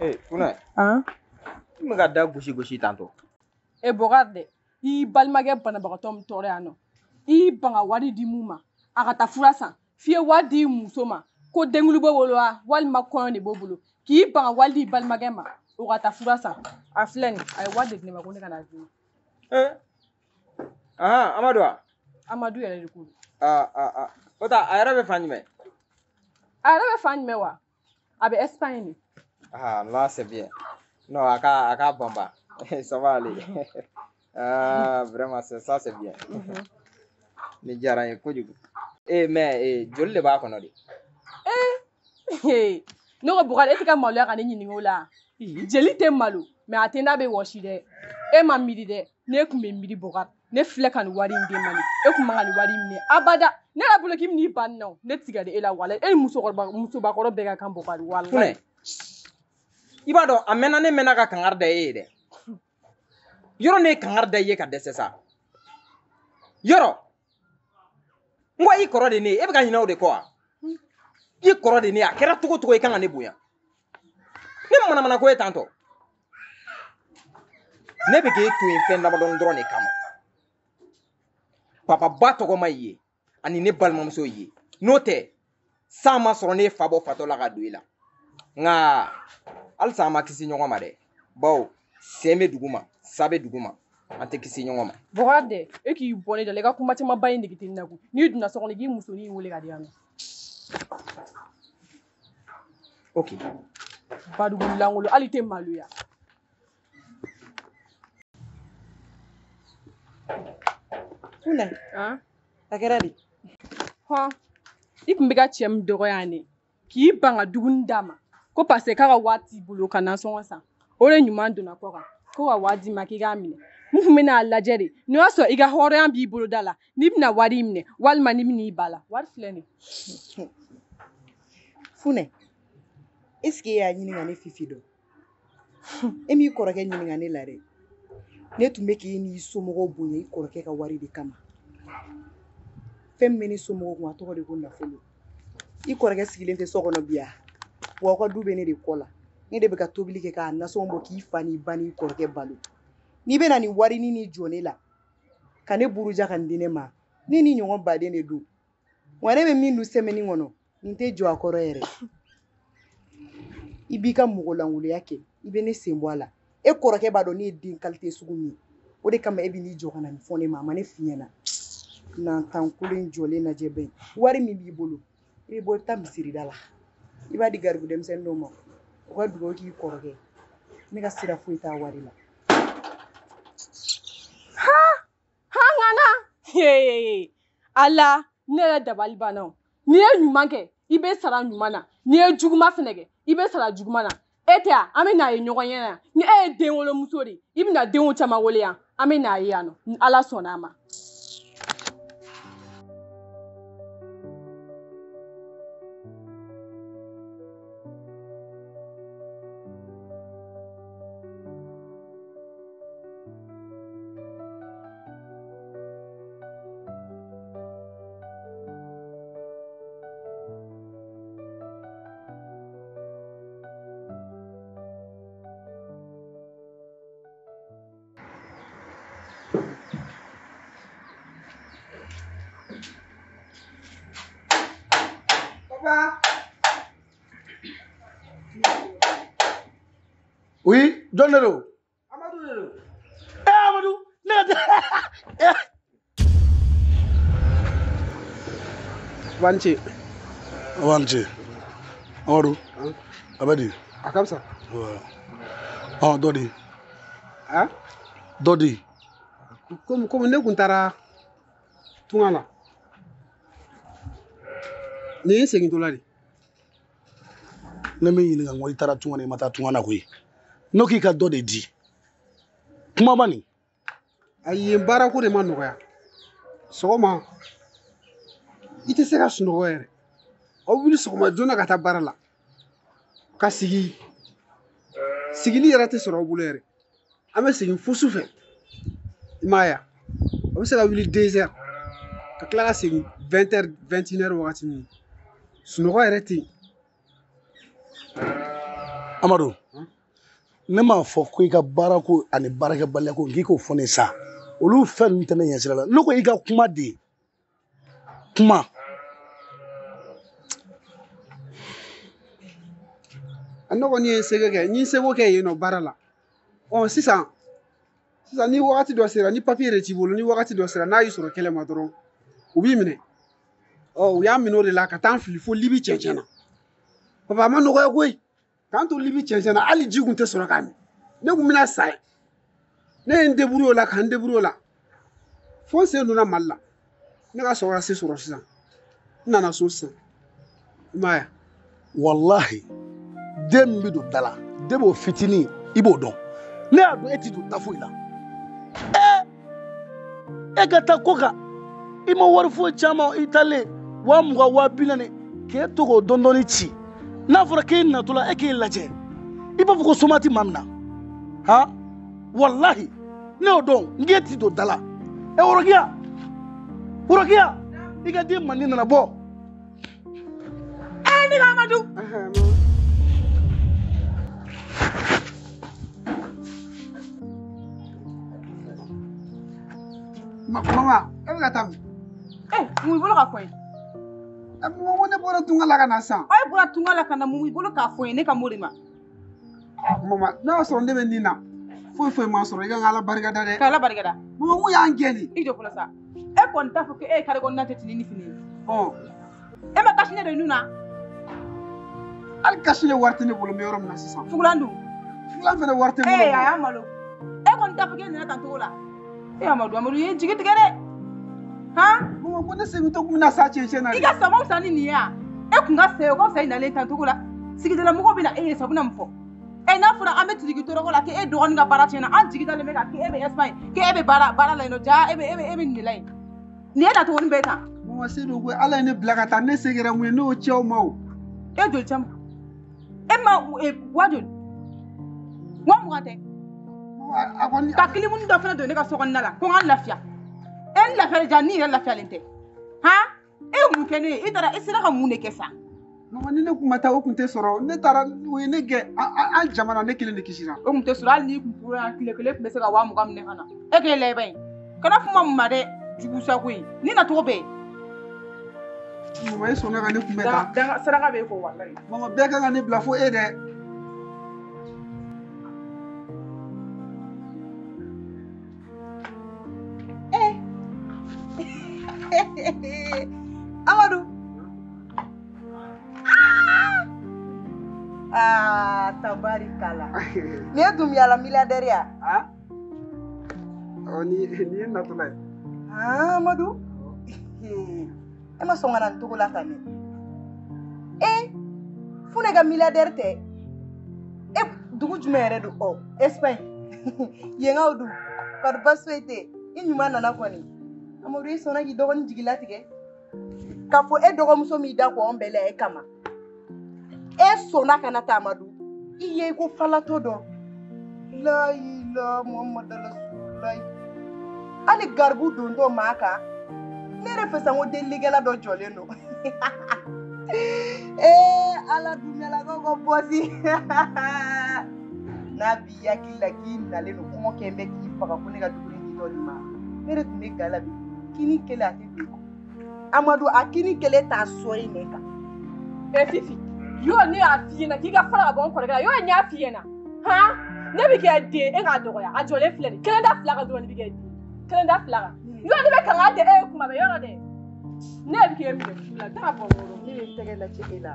Ee Funɛ. Han. I bɛ ka da gosi gosi tantɔ. E Bɔgɔ dɛ i balimakɛ banabagatɔ min tɔɔrɔ yan nɔ i y'i ban ka wari di mun ma a ka taa fura san f'i ye wari di muso ma ko denkuli b'o bolo wa walima kɔɲɔ de b'o bolo k'i ban ka wari di i balimakɛ ma O ka taa fura san. A filɛ nin a ye wari de di ne ma ko ne ka n'a d'i ma. Ahan, Amadu wa? Amadu yɛrɛ de ko don. Aa o ta a yɛrɛ bɛ fan jumɛn? A yɛrɛ bɛ fan jumɛn wa? A bɛ Espagne de. Ah là c'est bien. Non, a ka banba. Ça va aller. Ah vraiment c'est ça c'est bien. Ni diyara n ye kojugu. Mais joli de b'a kɔnɔ de? Ne ko Bukari e tɛ ka maloya ka ne ɲininka o la. Jeli tɛ malo mais a tɛ n'a bɛ wɔsi dɛ. E ma miiri dɛ. Ne tun bɛ miiri Bukari. Ne filɛ ka nin wari in d'e ma nin. E kun man ka nin wari in minɛ abada. Ne yɛrɛ bolo k'i bɛn'i ban nin na o. Ne tigɛ e la walayi. E ni musobakɔrɔ bɛɛ ka kan Bukari walayi. Funɛ, i b'a dɔn a mɛnna ne mɛnna ka kangari da e ye dɛ. Yɔrɔ ne ye kangari da i ye ka dɛsɛ sa. Yɔrɔ. N ko i kɔrɔ de ne ye, e bɛ ka ɲinɛ o de kɔ wa? I kɔrɔ de ne ye, a kɛra cogo o cogo i kan ka ne bonya. Ne manamana ko ye tantɔ. Ne bɛ k'e to yen fɛn damadɔni dɔrɔn de kama. Papa ba tɔgɔma i ye ani ne balimamuso ye. N'o tɛ san ma sɔrɔ ne fa bɔ fatɔ la ka don i la. Nka halisa an ma kisi ɲɔgɔn ma dɛ. Bawo sen bɛ dugu ma, sa bɛ dugu ma, an tɛ kisi ɲɔgɔn ma. Bukari dɛ, e k'i bɔ ne da la, i ka kuma caman ba in nege tɛ ne na koyi. N'i donna so kɔnɔ i k'i musonin in wele ka di yan nɔ. Ok. Badugu lankolon hali i tɛ maloya. Funɛ, a kɛra di? Hɔn, i tun bɛ ka cɛ min dɔgɔya ne k'i ban ka dumuni d'a ma ko parce que k'a ka wari t'i bolo ka nasɔngɔ san. O de ɲuman donna kɔ kan ko ka wari d'i ma k'i k'a minɛ. N kun bɛna a lajɛ de n'o y'a sɔrɔ i ka hɔrɔnya b'i bolo da la n'i bɛna wari in minɛ walima n'i bɛn'i ba la. Wari filɛ nin ye. Funɛ, est ce que e y'a ɲininka ne Fifi dɔn? E m'i kɔrɔkɛ ɲininka ne la dɛ. Ne tun bɛ k'e n'i somɔgɔw bonya i kɔrɔkɛ ka wari de kama. Fɛn min bɛ ne somɔgɔw kun a tɔgɔ de ko nafolo. I kɔrɔkɛ sigilen tɛ so kɔnɔ bi yan. Wa aw ka du bɛ ne de kɔ la. Ne de bɛ ka tobili kɛ k'a nasɔngɔ bɔ k'i fa n'i ba n'i kɔrɔkɛ balo. N'i bɛna nin warini ni jɔ ne la ka ne buruja ka nin di ne ma, ne ni ɲɔgɔn baden de don. Wa ne bɛ min dun semaine kɔnɔ, nin tɛ jɔ a kɔrɔ yɛrɛ. I b'i ka mɔgɔlankolonya kɛ, i bɛ ne sen bɔ a la. E kɔrɔkɛ b'a dɔn ne ye den qualité sugu min ye. O de kama e bɛ n'i jɔ ka na nin fɔ ne ma, a ma ne f'i ɲɛna. Nantankolon jɔlen lajɛ bɛ yen. Wari min b'i bolo, i bɛ bɔ i bɛ taa misirida la. I b'a di garibu denmisɛnnin dɔw ma, u ka dugawu k'i kɔrɔkɛ. Ne ka sira foyi t'a wari la. Ha ŋana! Ala, ne yɛrɛ dabali banna o. N'i ye ɲuman kɛ, i bɛ sara ɲuman na. N'i ye juguman fɛnɛ kɛ, i bɛ sara juguman na. E tɛ yan, an bɛ n'a ye ɲɔgɔn ɲɛ yan. Ni e ye den wolomuso de ye, i bɛna denw caman wele yan. An bɛ n'a ye yan nɔ, ni Ala sɔnna a ma. Papa. Oui, jɔn de don? Amadu de don. Amadu, ne ka Wance. Wance. Amadu. A bɛ di? A ka fisa. Ɔn dɔ di? Han? Dɔ di? Komi ne kun taara tunga la. Nin ye n segintɔla de. Ne min ɲininka n ko i taara tunga na i ma taa tunga na koyi. N'o k'i ka dɔ de di. Kuma ma nin. Ayi yen baarako de ma nɔgɔya. Sɔgɔma i tɛ se ka sunɔgɔ yɛrɛ. Aw wuli sɔgɔma joona ka taa baara la. Ka sigi. Sigili yɛrɛ tɛ sɔrɔ aw bolo yɛrɛ. An bɛ segin fo su fɛ. I m'a ye wa? A bɛ se ka wuli 2 heures ka tila ka segin 20 heures 21 heures wagati min. Sunɔgɔ yɛrɛ tɛ yen. Amadu, ne m'a fɔ ko i ka baarako ani baarakɛbaliya ko k'i k'o fɔ ne sa. Olu fɛn ninnu tɛ ne ɲɛsira la. Ne ko i ka kuma de. Kuma. Ne kɔni ye n seko kɛ, n ye n seko kɛ yen nɔ baara la. Ɔ sisan sisan ni wagati dɔ sera, ni papiye de t'i bolo, ni wagati dɔ sera n'a y'i sɔrɔ kɛlɛ ma dɔrɔn, u b'i minɛ. Ɔ u y'a minɛ o de la ka taa n fili fo Libi cɛncɛn na. Papa, a ma nɔgɔya koyi. K'an to Libi cɛncɛn na, hali ji kun tɛ sɔrɔ k'a min. Ne kun bɛna sa yen. Ne ye n débrouiller o la ka n débrouiller o la. Fo n sen donna Mali la. Ne ka sɔrɔ ka se sɔrɔ sisan. N nana so sisan. I m'a ye? Walahi, den min bɛ don da la, den b'o fitinin, i b'o dɔn. Ne y'a dɔn e ti don da foyi la. E ka taa ko kan, i ma wari foyi caman, i taalen 20,000 20,000 k'e to k'o dɔɔni dɔɔni ci. N'a fɔra k'e natɔ la, e k'e lajɛ, i b'a fɔ ko soma ti maa min na. Han, walahi, ne y'o dɔn, n k'e ti don da la. Ɛ Worokiya, Worokiya, i ka den mandi nana bɔ. Ɛ ne ka Amadu. Mama, e bɛ ka taa min? Mun b'i bolo k'a fɔ n ye? Ko ne bɔra tunga la ka na sisan. Aw bɔra tunga la ka na, mun b'i bolo k'a fɔ n ye ne ka m'o de ma? Mama, n'a y'a sɔrɔ ne bɛ nin na, foyi foyi ma sɔrɔ, i ka Ala barika da dɛ. Ka Ala barika da. Mama, mun y'an gɛn de? I jɔ fɔlɔ sa. E kɔni t'a fɔ k'e ye kare kɔnɔna tɛ ni fini ye. Ɔ. E ma kasi ne don nun na? Hali kasi ne wari tɛ ne bolo, n bɛ yɔrɔ min na sisan. Fugulan dun? Fugulan fana wari tɛ n bolo. Ee, a y'a malo. E kɔni t'a fɔ k'e nana tan cogo la. E Amadu, Amadu ye jigi tigɛ dɛ. Han? Mama, ko ne segintɔ kun bɛna sa cɛncɛn na de. I ka sa ma fisa ni nin ye wa? E kun ka sa o ka fisa i nalen tan cogo la. Sigidala mɔgɔw bɛna e ye sa, u bɛna mun fɔ? Ɛ n'a fɔra an bɛ tiriki tɔɔrɔ la k'e dɔgɔnin ka baara tiɲɛna, an jigi dalen bɛ kan k'e bɛ Espagne, k'e bɛ baara la yen nɔ, ja e bɛ nin de la yen. Nin ye nacogo bɛɛ tan. Mama, se don koyi, Ala ye ne bila ka taa, ne se kɛra mun ye, ne y'o ci aw ma o. E joli caman? E ma wa joli? 20,000 tɛ? A kɔni. Ka kilimuni dɔ fana don ne ka so kɔnɔna la ko n ka lafiya. E n lafiyalen ja ni yɛrɛ lafiyalen tɛ. Han? E ye mun kɛ ne ye? I taara i sera ka mun de kɛ sa? Mama, ni ne kun ma taa o kun tɛ sɔrɔ. Ne taara o ye ne gɛn. An jamana ne kelen de kisira. O kun tɛ sɔrɔ hali n'i kun tora yan tile kelen kun bɛ se ka 20,000 minɛ ka na. E k'e laban ye. Kana kuma mun ma dɛ, jugu sago ye. Ni nacogo bɛɛ ye. Mama, e sɔnna ka ne kunbɛn tan. Danga saraka b'e kɔ walayi. Mama, bɛɛ kan ka ne bila fo e dɛ. Amadu. Ah, tabarikala. Ni ye Dunbiyala milliardaire ya? Ah? Ɔ ni ye natɔla ye. Ah, Amadu. E ma sɔn ka na nin cogo la tan dɛ. E, fo ne ka milliardaire tɛ. E dugu jumɛn yɛrɛ don? Ɔ, Espagne. Yenkaw dun. Kɔri baasi foyi tɛ. I ɲuman nana kɔni. Amadu, i sɔnna k'i dɔgɔnin jigi latigɛ. K'a fɔ e dɔgɔmuso m'i da kɔ an bɛɛ la e kama. E sɔnna ka na taa Amadu. I ye ko falatɔ dɔ. Layila Muhamadu Rasulayi. Hali garibu dontɔ maa kan. Ne yɛrɛ fɛ sa ko delilikɛla dɔ jɔlen don. Ee Ala Dunbiyalakaw ka bɔsi. N'a b'i hakili la k'i nalen don, kɔngɔ kɛn bɛ k'i faga ko ne ka dumuni di dɔ nin ma. Ne de tun bɛ ga la bi. Kini kelen a tɛ don. Amadu, a kini kelen t'a sɔrɔ i nɛn kan. Ɛ Fifi, yɔrɔ ne y'a f'i ɲɛna k'i ka fara ka bɔ n kɔrɔkɛ la, yɔrɔ n y'a f'i ɲɛna. Han? Ne bɛ kɛ den, e k'a dɔgɔya, a jɔlen filɛ nin ye. Kelen da fila kan dɔrɔn ne bɛ kɛ den. Kelen da fila kan. Yɔrɔ ne bɛ kanga di e ye kuma bɛɛ, yɔrɔ dɛ. Ne bɛ k'e minɛ fu la, taa bɔ n kɔrɔ. Ne ye n tɛgɛ lajɛ e la.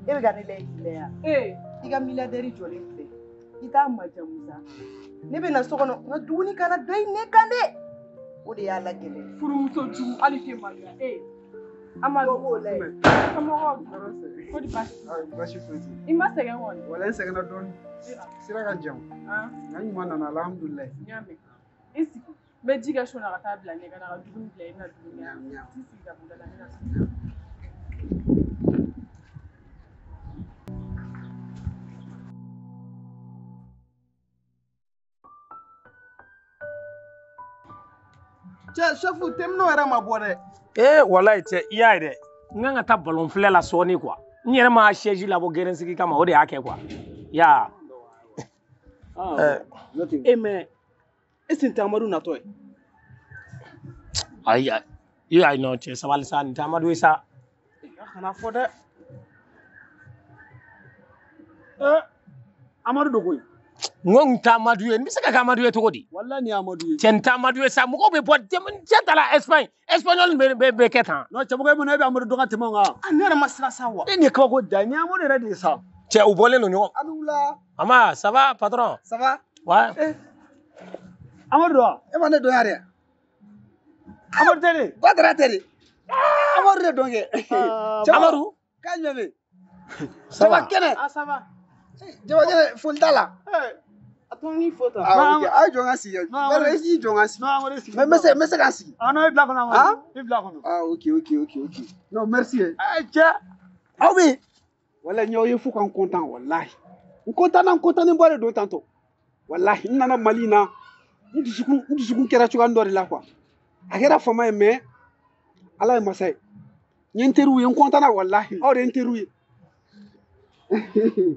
E bɛ ka ne lajɛ k'i lajɛ. Ee. I ka milliardaire jɔlen filɛ. I t'a majamu sa. Ne bɛ na so kɔnɔ, n ka dumuni kana dɔ i nɛn kan dɛ. O de y'a la gɛlɛn. Furumuso jugu hali tɛ maloya. Ee. Amadu. Dɔ b'o la yen. Somɔgɔw. Ko di baasi? Baasi foyi tɛ. I ma sɛgɛn kɔni? Walayi, n sɛgɛnna dɔɔni. Sira ka jan. Nka n ɲuman nana, alhamdulilayi. N y'a mɛn. I sigi. N bɛ ji kɛ so la ka taa bila ɲɛ ka na ka dumuni bila i bɛna dumuni kɛ. I sigi ka bɔ da la n bɛna. Cɛ, sɛfu temino yɛrɛ ma bɔ dɛ. Ee walayi cɛ, i y'a ye dɛ. N kan ka taa balon filɛ la sɔɔni quoi. N yɛrɛ ma siège labɔ gɛrɛnsigi kama, o de y'a kɛ quoi. Ya. E mais est ce que Amadu natɔ ye? Ayi ayi ayi non cɛ, sabali sa, nin tɛ Amadu ye sa. A kana fɔ dɛ. Amadu don koyi. N ko n tɛ Amadu ye, n bɛ se ka kɛ Amadu ye cogo di? Walahi nin ye Amadu ye. Cɛ n tɛ Amadu ye sa, mɔgɔw bɛ bɔ cɛ ta la Espagne, Espagnol bɛ kɛ tan. Non cɛmɔgɔ e mun na e bɛ Amadu dɔn ka tɛmɛ o kan? Ne yɛrɛ ma siran sa wa. E nin ye kabako da ye, nin ye Amadu yɛrɛ de ye sa. Cɛ u bɔlen don ɲɔgɔn. A ni wula. Ama, ça va patron? Ça va? Ouais. Amadu don wa? E ma ne dɔn yan dɛ. Amadu tɛ de? Badara tɛ de. Amadu de dɔn kɛ. Amadu. K'a jumɛn bɛ yen? Ça va kɛnɛ? Ah ça va. Jaba kɛnɛ foli t'a la. A to n k'i fo tan. Ah ok, a ye jɔ n ka sigi. Bari e k'i jɔ n ka sigi. Non Amadu sigi. Mais n bɛ se ka sigi. Ah non i bila kɔnɔ Amadu. I bila kɔnɔ. Ah ok ok ok ok. Non merci. Cɛ. Aw bɛ yen. Walahi n y'aw ye fo ka n content walahi. N content na n content ba de don tantɔ. Walahi n nana Mali in na. N dusukun kɛra cogoya dɔ de la quoi. A kɛra fama ye mais Ala ye masa ye. N ye n teriw ye n content na walahi. Aw de ye n teriw ye.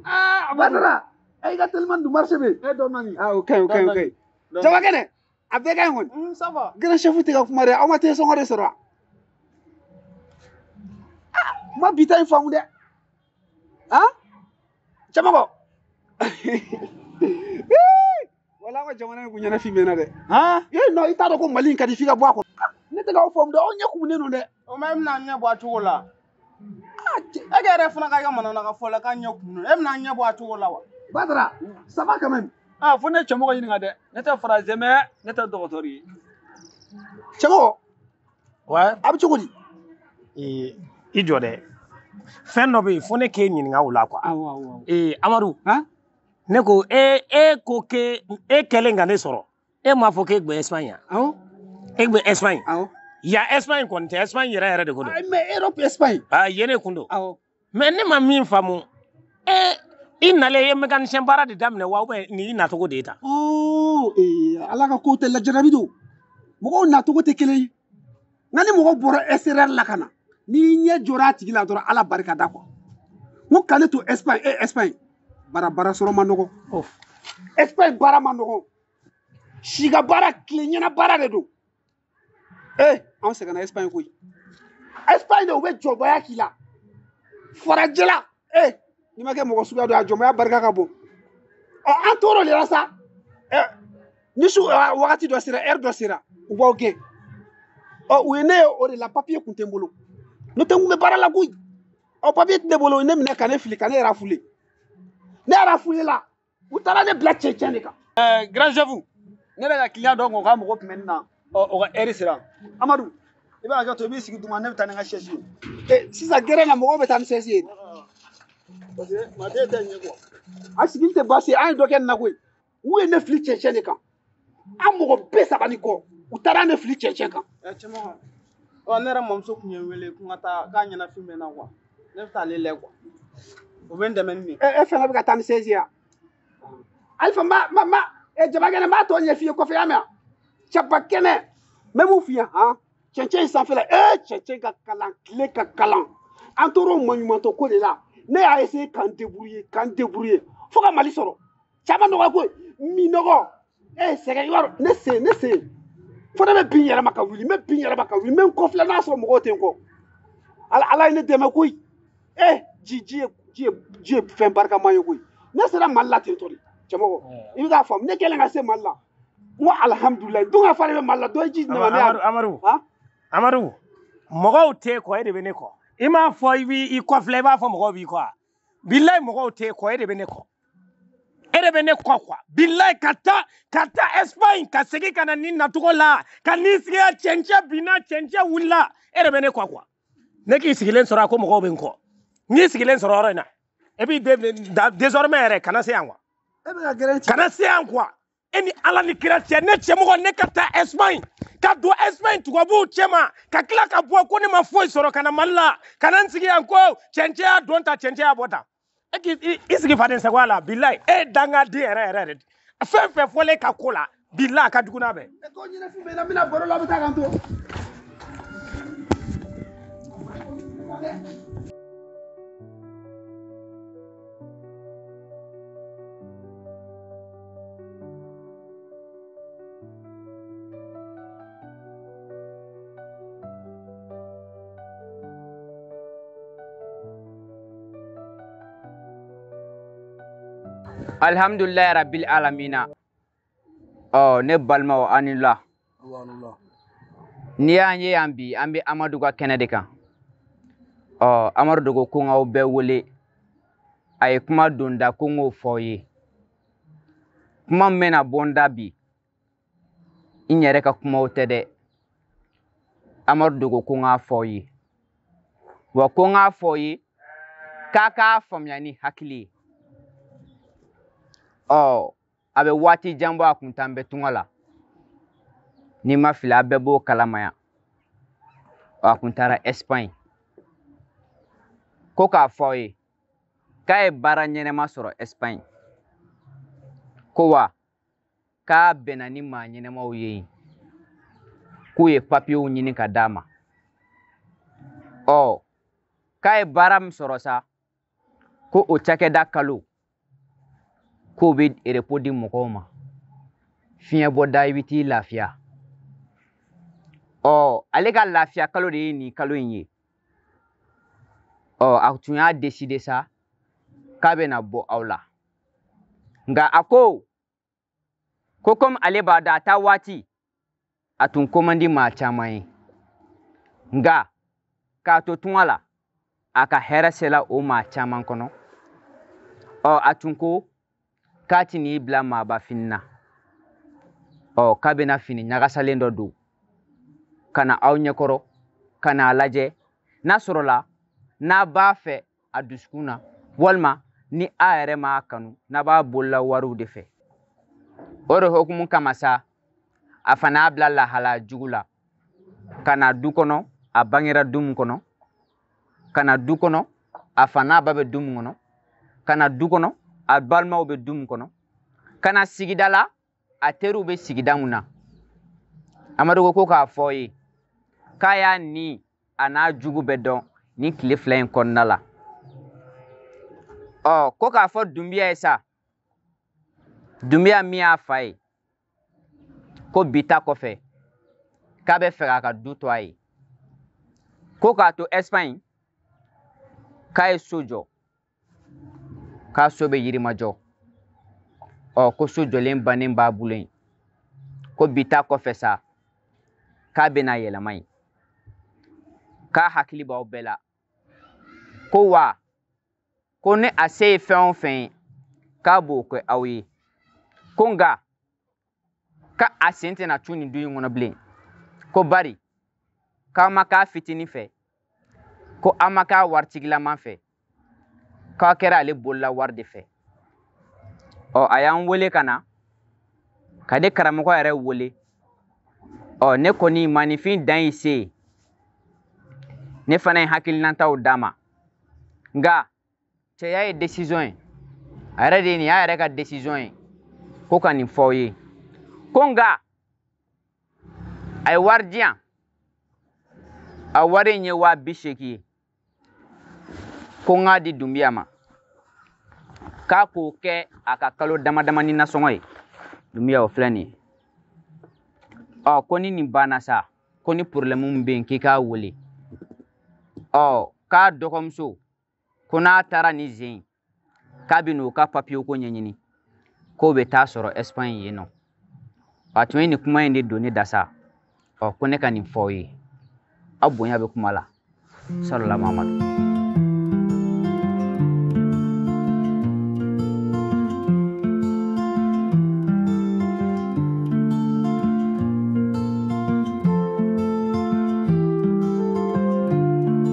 Ah Badara, i ka teliman dun marché bɛ yen. E dɔn nani. Ah ok ok ok. Jaba kɛnɛ, a bɛɛ ka ɲi kɔni. Ça va. Grand chef tɛ ka kuma dɛ, aw ma te sɔngɔ de sɔrɔ wa? Ah, n ma bi ta in faamu dɛ. Ah? Cɛmɔgɔ. Wala an ka jamana in kun ɲɛnafin bɛ n na dɛ. Han? Eh non, i t'a dɔn ko Mali in ka di f'i ka bɔ a kɔnɔ. Ne tɛ k'aw faamu dɛ, aw ɲɛ kumunen don dɛ. O ma e bɛna ɲɛ bɔ a cogo la. E ka yɛrɛ fana ka kɛ manamana fɔ la k'a ɲɛ kumunen e bɛna ɲɛ bɔ a cogo la wa? Badara, ça va quand même. Ah fo ne cɛmɔgɔ ɲininka dɛ. Ne tɛ français mais ne tɛ dɔgɔtɔrɔ ye. Cɛmɔgɔ. Ouais. A bɛ cogo di? I jɔ dɛ. Fɛn dɔ bɛ yen fo ne k'e ɲininka o la quoi. Awɔ awɔ. Amadu. Han? Ne ko e ko k'e e kɛlen ka ne sɔrɔ e m'a fɔ k'e tun bɛ Espagne yan. Awɔ. E tun bɛ Espagne. Awɔ. Ya Espagne kɔni tɛ, Espagne yɛrɛ yɛrɛ de ko don. Mais Europe Espagne. Ah yen de kun don. Awɔ. Mais ne ma min faamu i nalen i ye mécanicien baara de daminɛ wa ou bien nin y'i nacogo de ye tan? Oh Ala ka ko tɛ lajarabi don. Mɔgɔw nacogo tɛ kelen ye. Nka ni mɔgɔ bɔra extérieur la ka na, n'i ɲɛ jɔra a tigi la dɔrɔn Ala barika da quoi. N ko ka ne to Espagne, Espagne baara sɔrɔ ma nɔgɔn. Espagne baara ma nɔgɔn. Si ka baara tile ɲɛna baara de don. Anw sɛgɛnna Espagne koyi. Espagne de u bɛ jɔnmaya k'i la. Farajɛla n'i ma kɛ mɔgɔ suguya dɔ ye a jɔnmaya barika ka bon. Ɔ an tor'o de la sa. Ni su wagati dɔ sera, heure dɔ sera, u b'aw gɛn. Ɔ u ye ne ye o de la papier kun tɛ n bolo. N'o tɛ n kun bɛ baara la koyi. Ɔ papier tɛ ne bolo, u ye ne minɛ ka ne fili ka ne rafouler. Ne rafouler la, u taara ne bila cɛncɛn de kan. Grand chef, ne yɛrɛ ka client dɔ ko k'a mago tun bɛ ne na. Ɔ o ka heure sera. Amadu, i b'a hakɛ to i b'i sigi duguma ne bɛ taa ni n ka chaise ye. Sisan gɛrɛn na mɔgɔw bɛ taa ni chaise ye. Parce que maa tɛ ɲɛ quoi. A sigili tɛ baasi ye, an ye dɔ kɛ nin na koyi. U ye ne fili cɛncɛn de kan. An mɔgɔ 30 ni kɔ, u taara ne fili cɛncɛn kan. Cɛmɔgɔ, ɔ ne yɛrɛ mamuso tun ye n wele ko n ka taa k'a ɲɛnafin bɛ n na quoi. Ne bɛ taa ale lajɛ quoi. O bɛ n dɛmɛ ni nin ye. E fɛnɛ bɛ ka taa ni chaise ye wa? Alifa n b'a Jabakɛnɛ n b'a tɔ ɲɛf'i ye kɔfɛ, y'a mɛn wa? Jabakɛnɛ n bɛ mun f'i ye han? Cɛncɛn in sanfɛla cɛncɛn ka kalan, tile ka kalan. An tor'o maɲumantɔ ko de la. Ne y'a essayé k'an débrouiller fo ka Mali sɔrɔ. Caman nɔgɔya koyi, minɔgɔ sɛgɛn i b'a dɔn ne sen fo ne bɛ bin yɛrɛ ma ka wuli, n bɛ bin yɛrɛ ma ka wuli, n bɛ n kɔfilɛ n'a sɔrɔ mɔgɔw tɛ n kɔ. Ala ye ne dɛmɛ koyi. Ji ye fɛn barikama ye koyi. Ne sera Mali la ten tɔ de cɛmɔgɔ. I bɛ k'a faamu, ne kɛlen ka se Mali la. N ko alihamudulilayi, don ka fa de bɛ Mali la, dɔ ye ji di ne ma. Amadu, Amadu, mɔgɔw t'e kɔ, e de bɛ ne kɔ. I m'a fɔ i b'i kɔfilɛ, i b'a fɔ mɔgɔw b'i kɔ wa? Bilayi mɔgɔw t'e kɔ, e de bɛ ne kɔ. E de bɛ ne kɔ quoi. Bilayi ka taa Espagne ka segin ka na nin nacogo la, ka n'i sigi yan cɛncɛn binna, cɛncɛn wulila, e de bɛ ne kɔ quoi. Ne k'i sigilen sɔrɔ a ko mɔgɔw bɛ n kɔ. N k'i sigilen sɔrɔ yɔrɔ in na. Et puis désormais yɛrɛ kana se yan quoi. E bɛ ka gɛrɛn ci. Kana se yan quoi. E ni Ala ni kira cɛ, ne cɛmɔgɔ ne ka taa Espagne, ka don Espagne tubabuw cɛma, ka tila ka bɔ ko ne ma foyi sɔrɔ ka na Mali la, ka na n sigi yan ko cɛncɛn y'a don tan, cɛncɛn y'a bɔ tan. E k'i sigi faden sagoya la, bilayi e ye dangaden yɛrɛ yɛrɛ de. Fɛn fɛn fɔlen ka ko la, bilayi a ka jugu n'a bɛɛ. E ko ɲɛnafin bɛ n na, n bɛna baro la, a bɛ taa k'an to. Alhamdulilayi rabbil alamina. Ɔ ne balimaw aw ni la. N'i y'an ye yan bi, an bɛ Amadu ka kɛnɛ de kan. Ɔ Amadu de ko ko n k'aw bɛɛ wele. A ye kuma don da ko n k'o fɔ aw ye. Kuma min bɛna bɔ n da bi, n yɛrɛ ka kumaw tɛ dɛ. Amadu de ko ko n k'a fɔ aw ye. Wa ko n k'a fɔ aw ye k'a k'a faamuya ni hakili ye. Ɔ a bɛ waati jan bɔ a kun t'an bɛ tunga la. N'i ma fili a bɛɛ b'o kalama yan. A kun taara Espagne. Ko k'a fɔ aw ye k'a ye baara ɲɛnɛma sɔrɔ Espagne. Ko wa k'a bɛnna ni maa ɲɛnɛmaw ye yen. K'u ye papiyew ɲini ka d'a ma. Ɔ k'a ye baara min sɔrɔ sa, ko o cakɛda kalo k'o bɛ repos di mɔgɔw ma. Fiɲɛ bɔda i bɛ t'i lafiya. Ɔ ale ka lafiya kalo de ye nin kalo in ye. Ɔ a tun y'a décider sa k'a bɛna bɔ aw la. Nka a ko ko komi ale b'a dɔn a taa waati a tun ko man di maa caman ye. Nka k'a to tunga la a ka hɛrɛ sela o maa caman kɔnɔ. Ɔ a tun ko k'a ti n'i bila maaba fini na. Ɔ k'a bɛna fini ɲagasalen dɔ don ka na aw ɲɛkɔrɔ ka n'a lajɛ n'a sɔrɔla n'a b'a fɛ a dusukun na walima ni a yɛrɛ m'a kanu n'a b'a bolola wariw de fɛ. O de hukumu kama sa a fana y'a bila lahala jugu la ka na du kɔnɔ a bangera du min kɔnɔ, ka na du kɔnɔ a fa n'a ba bɛ du min kɔnɔ, ka na du kɔnɔ a balimaw bɛ du min kɔnɔ, ka na sigida la a teriw bɛ sigida mun na. Amadu ko k'a fɔ ye k'a y'a ni a n'a jugu bɛ dɔn nin tile fila in kɔnɔna la. Ɔ ko k'a fɔ Dunbiya ye sa, Dunbiya min y'a fa ye ko bi ta kɔfɛ k'a bɛ fɛ k'a ka du to a ye. Ko k'a to Espagne k'a ye so jɔ, k'a so bɛ Yirimajɔ. Ɔ ko so jɔlen bannen b'a bolo yen. Ko bi ta kɔfɛ sa k'a bɛna yɛlɛma yen. K'a hakili b'aw bɛɛ la. Ko wa ko ni a se ye fɛn o fɛn ye k'a b'o kɛ aw ye. Ko nka k'a sen tɛna cun nin du in kɔnɔ bilen. Ko bari k'aw ma k'a fitinin fɛ, ko aw ma k'a waritigilaman fɛ, k'aw kɛra ale bolola wari de fɛ. Ɔ a y'an wele ka na ka ne karamɔgɔ yɛrɛ wele. Ɔ ne kɔni maninfin dan y'i se ye. Ne fana ye hakilinataw d'a ma. Nka cɛya ye décision ye. A yɛrɛ de ye nin y'a yɛrɛ ka décision ye ko ka nin fɔ aw ye. Ko nka a ye wari di yan. A wari in ye 80,000 ye. Ko n k'a di Dunbiya ma. K'a k'o kɛ a ka kalo dama damani nasɔngɔ ye. Dunbiya o filɛ nin ye. Ɔ ko ni nin banna sa, ko ni problème min bɛ yen k'i k'a wele. Ɔ k'a dɔgɔmuso ko n'a taara nin zen in k'a bɛ n'o ka papiye ko ɲɛɲini k'o bɛ taa sɔrɔ Espagne yen nɔ. A tun ye nin kuma in de don ne da sa. Ɔ ko ne ka nin fɔ aw ye. Aw bonya bɛ kuma la. Salala Mamadu.